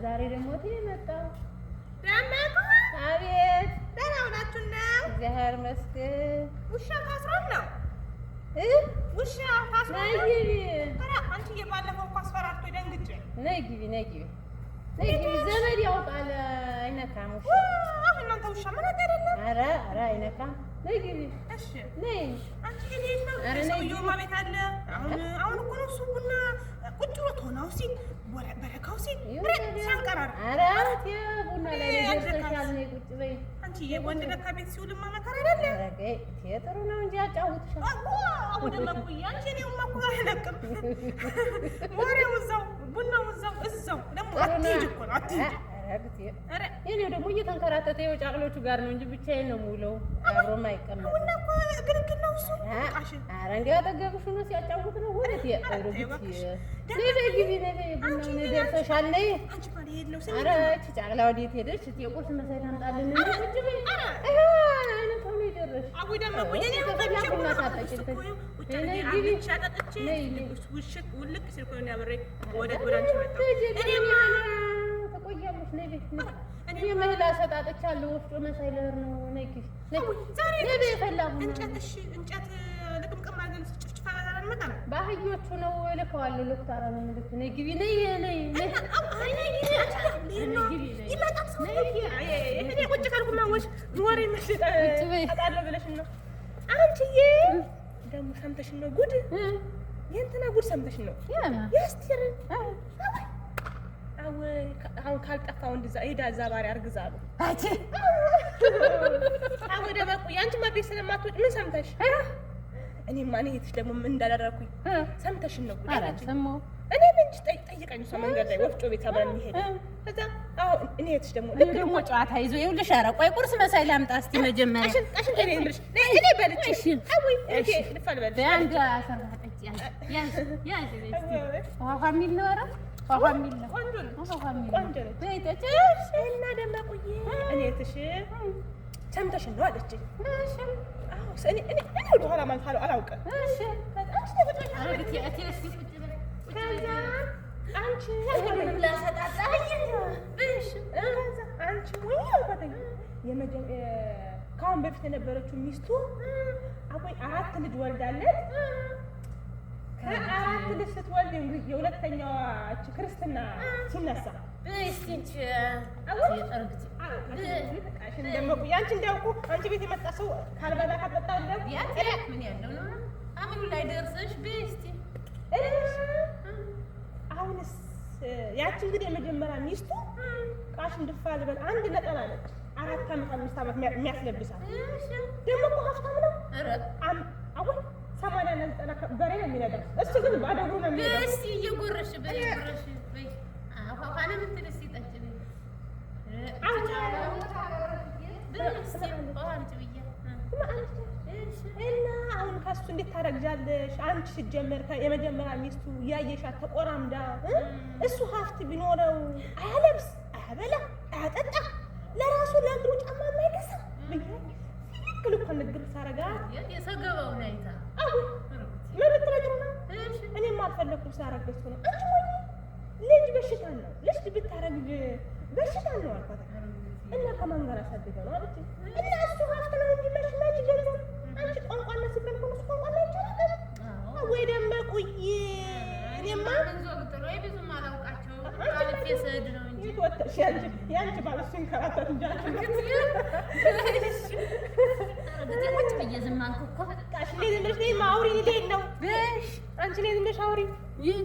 ዛሬ ደግሞ መጣሁ። ደመቁ። አቤት። ደህና ውላችሁ ነው? እግዚአብሔር ይመስገን። ውሻ ታስሯል ነው? እ ውሻ ታስሯል ነይ ነው? ግቢ። ኧረ አንቺዬ፣ ባለፈው እኮ አስፈራርቶ ደንግጬ። ነይ ግቢ፣ ነይ ግቢ፣ ነይ ግቢ። ዘመድ ያውቃል፣ አይነካም ውሻ። አሁን እናንተ ውሻ ምን አይደለም። ኧረ ኧረ አይነካም። ነይ ግቢ። እሺ። ነይ። አንቺዬ፣ እንዴት ነው? ኧረ ነይ ሰውየውማ ግቢ። ቤት አለ። አሁን አሁን እኮ ነው እሱ ቡና ቁጭ ብሎ ቶናው ሲል በረካው ሲል ኧረ ሲያንቀራራ። ኧረ ቡና ላይ ደርሰሻል። ነይ ቁጭ በይ። አንቺዬ፣ ወንድ ለካ ቤት ሲውልማ መከራ አይደለ? ኧረ ገይ ጥሩ ነው እንጂ ያጫውትሻል። አሁን ደመቁዬ፣ አንቺ እኔውማ እኮ አይለቅም። ወሬው እዛው፣ ቡናው እዛው እዛው ደግሞ አትሂጂ እኮ ነው፣ አትሂጂ። ኧረ የኔው ደግሞ እየተንከራተተ ይኸው ጫቅሎቹ ጋር ነው እንጂ ብቻዬን ነው የምውለው። አብሮም አይቀመጥም። ቡና እኮ ግልግል ነው እሱ። ቃሽን ኧረ እንዲያው አጠገብሽ ሆኖ ሲያጫውት ነው። ወዴት ነይ በይ ግቢ፣ ነይ በይ ቡናው ነይ ደርሰሻል። ነይ። አንቺ ባል ይሄድ ነው። ኧረ ይህች ጫቅላ ወዴት ሄደች? እስኪ የቁርስ መሳይ ታምጣልን። ነይ ቁጭ በይ። ይኸው አይነት ሆኖ የደረስሽ። አቡይ ደመቁዬ፣ እኔ ተፈላ ገብቼ ቡና ቡና ሳጠጪ እኮ ውጭ ነይ አድርጌ ግቢ። አምጥቼ አጠጥቼ ነይ ነይ። ውሽቅ ውልቅ ሲል እኮ ነው አብሬ ወደ አንቺ መጣሁ። እኔማ ትቆያለሽ። ነይ ቤት ነይ። እኔ መህላ ሰጣጥቻለሁ። ወፍጮ መሳይ ልሄድ ነው። ነይ ግቢ። ነይ ዛሬ ነይ በይ የፈላ ቡና። እንጨት፣ እሺ እንጨት ልቅምቅም አድርገን ጭፍጭፍ አልመጣም። በአህዮቹ ነው እልከዋለሁ። ዶክተር ነው የምልክ። ነይ ግቢ። ነይ ነይ ነይ። ይመጣል ሰው። እኔ ቁጭ ካልኩማ ወሬ ቁጭ በይ። እጣለሁ ብለሽ ነው። አንቺዬ፣ ደግሞ ሰምተሽ ነው ጉድ፣ የእንትና ጉድ ሰምተሽ ነው? የአስቴር። አሁን ካልጠፋ ወንድ እዛ ሄዳ እዛ ባሪያ አርግዛ አሉ። አቺ። አዎ ደመቁ፣ የአንቺማ ቤት ስለማትወጪ ምን ሰምተሽ? እኔማ እኔ እህትሽ ደግሞ ምን እንዳላደረኩኝ ሰምተሽን ነው ጉድ ኧረ አለችኝ። ሰማሁ። እኔ ምን ጠይቀኝ እሷ መንገድ ላይ ወፍጮ ቤት አብረን እንሄድ። ከዛ አዎ እኔ እህትሽ ደግሞ እኔ ደግሞ ጨዋታ ይዞ ይኸውልሽ። ኧረ ቆይ ቁርስ መሳይ ላምጣ እስኪ መጀመሪያ። ቃሽን ቃሽን እኔ ልብሽ እኔ በልቼ እሺ። አወይ እህቴ ልፋል በልሽ። በአንድ አሰርባ ጠጪ። ያዝ ያዝ ያዝ። እስኪ ውሃ የሚል ነው። ኧረ ውሃ የሚል ነው። ቆንጆ ነች። ውሃ የሚል ነው። ቆንጆ ነች። በይ ጠጪ። እና ደመቁዬ፣ እኔ እህትሽ ሰምተሽን ነው አለችኝ። እሺ። አዎ እኔ እኔ እኔ ወደኋላ ማለት አላውቅም። እሺ። ከዛ አንቺ ተቆጣሽ። ኧረ ግቲ እቴ እስኪ ቁጭ በይ ቁጭ በይ። ከዛ አንቺ ሁሉንም ላሰጣጣ። እሺ። ከዛ አንቺ ወይ አልኳትኝ። ከአሁን በፊት የነበረችው ሚስቱ አቦይ አራት ልጅ ወልዳለት፣ ከአራት ልጅ ስትወልድ እንግዲህ የሁለተኛዋ ክርስትና ሲነሳ እስኪ እንቺ እርግቲ ደመቁ፣ አንቺ እንዲያውቁ አንቺ ቤት የመጣ ሰው ካልበላ ካልጠጣ እንደው ምን ያለው ነው? አምኑ ላይ ደርሰሽ በይ እስኪ። አሁንስ ያቺ እንግዲህ የመጀመሪያ ሚስቱ ቃሽ እንድፋ ልበል አንድ ነጠላ ነች። 4 ዓመት 5 ዓመት የሚያስለብሳት። ደግሞ እኮ ሀብታም ነው። ኧረ አሁን 80 እና 90 በሬ ነው የሚነዳው። እሱ ግን ባዶ እግሩ ነው የሚሄደው። እስኪ እየጎረሽ በይ ጎረሽ በይ። ውሃ ነው የምትል እስኪ ጠጪ በይ። እስኪ ውሃ አምጪ ብዬሽ። እና አሁን ከሱ እንዴት ታረግዣለሽ? አንቺ ሲጀመር የመጀመሪያ ሚስቱ እያየሻት ተቆራምዳ እሱ ሀብት ቢኖረው አያለብስ፣ አያበላ፣ አያጠጣ፣ ለራሱ ለእግሩ ጫማ የማይገዛ ብዬ ትክክል እኮ ንግር ሳረጋት የሰገባውን አይታ አሁን ምን ብትረግም ነው? እኔማ አልፈለኩም ስላረገዝኩ ነው። አንቺ ሞኝ፣ ልጅ በሽታ ነው፣ ልጅ ብታረግዥ በሽታ ነው አልኳት። እና ከማን ጋር አሳድገው ነው አለችኝ። እና እሱ ሀብት ነው እንጂ መች መች ገንዘብ፣ አንቺ ቋንቋና ሲባል እኮ እሱ ቋንቋና ይቻላል ወይ ደመቁዬ? እኔማ ብዙም አላውቃቸውም አልፌ ስሄድ ነው እንጂ። የት ወጥተሽ? ያንቺ ባል እሱ ይንከራተት እንጂ አንቺ ቁጭ ብዬ ዝም አልኩ እኮ። ቃሽ እንዴት ነሽ? እኔማ አውሪ፣ እንዴት ነው? በሽ አንቺ እንዴት ነሽ? አውሪ። ይህ